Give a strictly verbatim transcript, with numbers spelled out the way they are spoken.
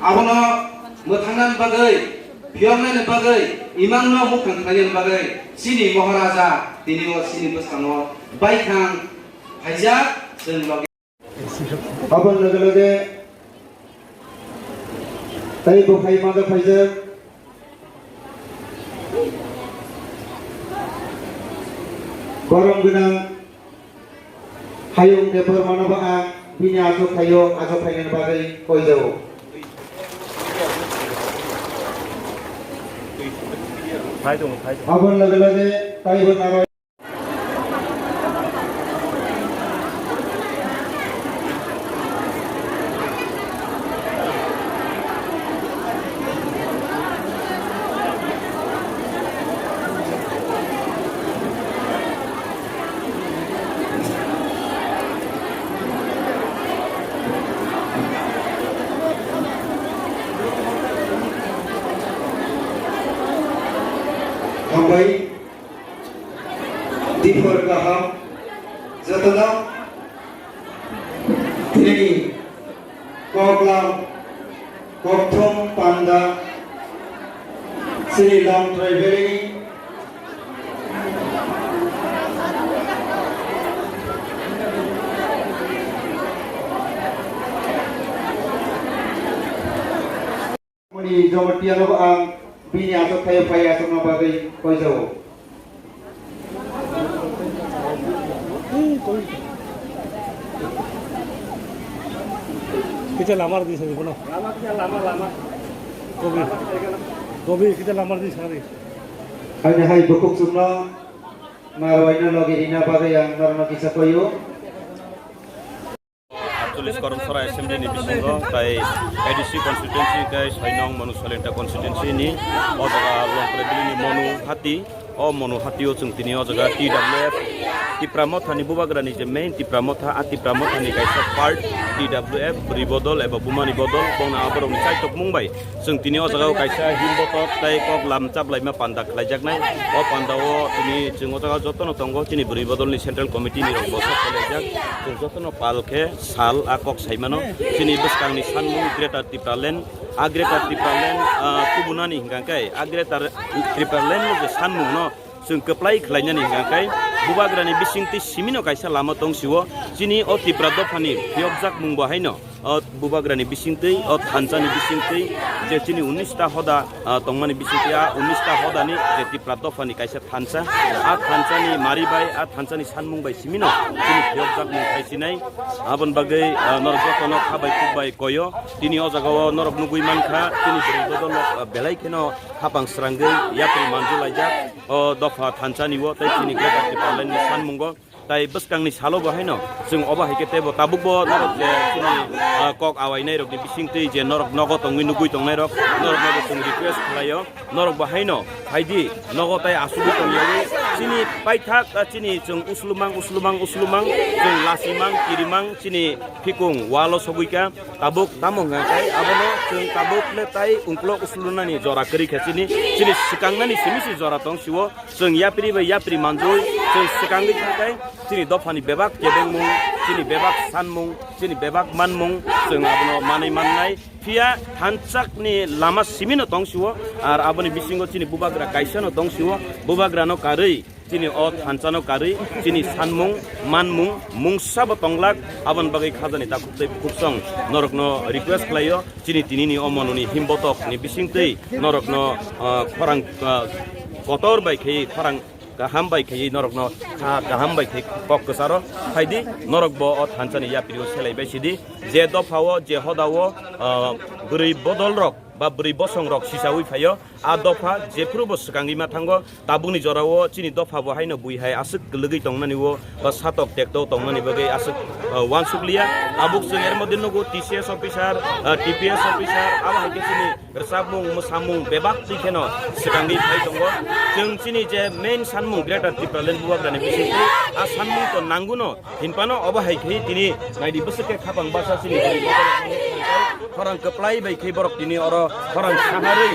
Abono mwthangnani bagwi, phiyoknani bagwi, imangno muktang khlainani bagwi chini Maharaja tini o chini bwskango baithang phaijak, chwng logi. Aboni loge loge tei bo phai ma da phaijak. Borom gwnang hayung de bormano ba ang bini aswk phaio, aswk phainani bagwi koijago. Phai tongo, phai tongo. Aboni loge loge tei bo naro. Hambai. Diphor kaham jotono tini koklam kokthom panda Sri Lam Tribal ni Moni Jamatia no ang bini aswk phaio phai aswkno bagwi koijago. Kita lamar di sini kono. Lama kita lama lama. Gobi. Gobi kita lamar di sini. Ani hai bukuk sumno narwaina logi rina bagwi ang narwna kisa koyo. Atcholish Karamchara Assembly ni bisingo tai A D C constituency tai Sainong Manu Salenta constituency ni o jaga Longkrai Valley ni Manu Hati, o Manu Hati o chwng tini o jaga T W F Tipra Motha ni bubagra ni je main Tipra Motha, a Tipra Motha ni kaisa part T W F bwrwi bodol eba buma ni bodol bongna aborok ni chaitok mung bai chwng tini o jaga o kaisa himbotok tai kok lam chaplaima panda khlaijaknai. O panda o tini chwng o jaga jotono tongo chini bwrwi bodol ni central committee ni rok bosok khlaijak. Chwng jotono pal khe sal a kok saimano chini bwskangni sanmung Greater Tipraland, a Greater Tipraland, ah, kubunani hingka khe a Greater Tipraland no je sanmung no chwng kwplai khlainani hingka khe bubagrani bisingtwi simino kaisa lama tong sio chini o Tipra dophani phiyokjakmung bo haino o bubagrani bisingtwi o thansani bisingtwi je chini unis ta hoda ah, tongmani bisingtwi a unis ta hodani je Tipra dophani kaisa thansa, a thansani mari bai, a thansani sanmung bai simino chini phiyokjakmung khai sinai. Aboni bagwi, ah, norok jotono kha bai kuk bai koyo. Tini o jaga o norok nugwi mankha, chini bwrwi bodol rok, ah, belai kheno hapang srangwi yapri manjulaijak. O dopha thansani o tei chini Greater Tipraland ni sanmungo. Tai bwskangni salo bo haino chwng obo hai khe teibo tabukbo norok je chini ah, kok awainai rokni bisingtwi je norok nogo tongwi nugwi tongnai rok, norokno bo chwng request khlaio, norok bo haino phaidi, nogo tai asugwi tongyawi, chini paithak, ah, chini chwng uslumang, uslumang, uslumang, chwng lasimang, kirimang, chini phikung walo sogwika, tabuk tamo hwnka khe abono chwng tabuk le tai ungkulok uslunani jora kwrwi khe chini, chini swkangnani simi si jora tong sio, chwng yapri bai yapri manjui, chwng swkangwi thangkhai, chini dophani bebak kebengmung, chini bebak sanmung, chini bebak manmung, chwng abono manwi mannai. Phiya thanchakni lama simino tong sio, ar aboni bisingo chini bubagra kaisano tong sio, bubagrano karwi, chini o thanchano karwi, chini sanmung, manmung, mungsabo tonglak, aboni bagwi khajani takhuk tei bukhuk song norokno request khlaio, chini tinini o mononi himbotok ni bisingtwi norokno, ah, khorang, ah, kotor bai khe khorang kaham bai khe norokno kha kaham bai khe kok kwcharo phaidi, norok bo o thanchani yaprio selai bai sidi, je dopha o, je hoda o, ah, bwrwi bodol rok ba bwrwi bosong rok sisawi phaio, a dopha jephuru bo swkangwi ma thango, tabukni jora o chini dopha bo haino bui hai aswk kwlwgwi tongnani o ba satok tekto tongnani bagwi aswk, ah, uansukliya, tabuk chwng er modhe nugo T C S officer, ah, T P S officer, abo hai khe chini rwchapmung, mwsamung bebak twi kheno swkangwi phai tongo. Chwng chini je main sanmung Greater Tipraland bubagrani bisingtwi a sanmung to nanguno hinphano obo hai khe tini naidi bwswk khe khapang basa chini khorang kwplai bai khe borok tini oro khorang saharwi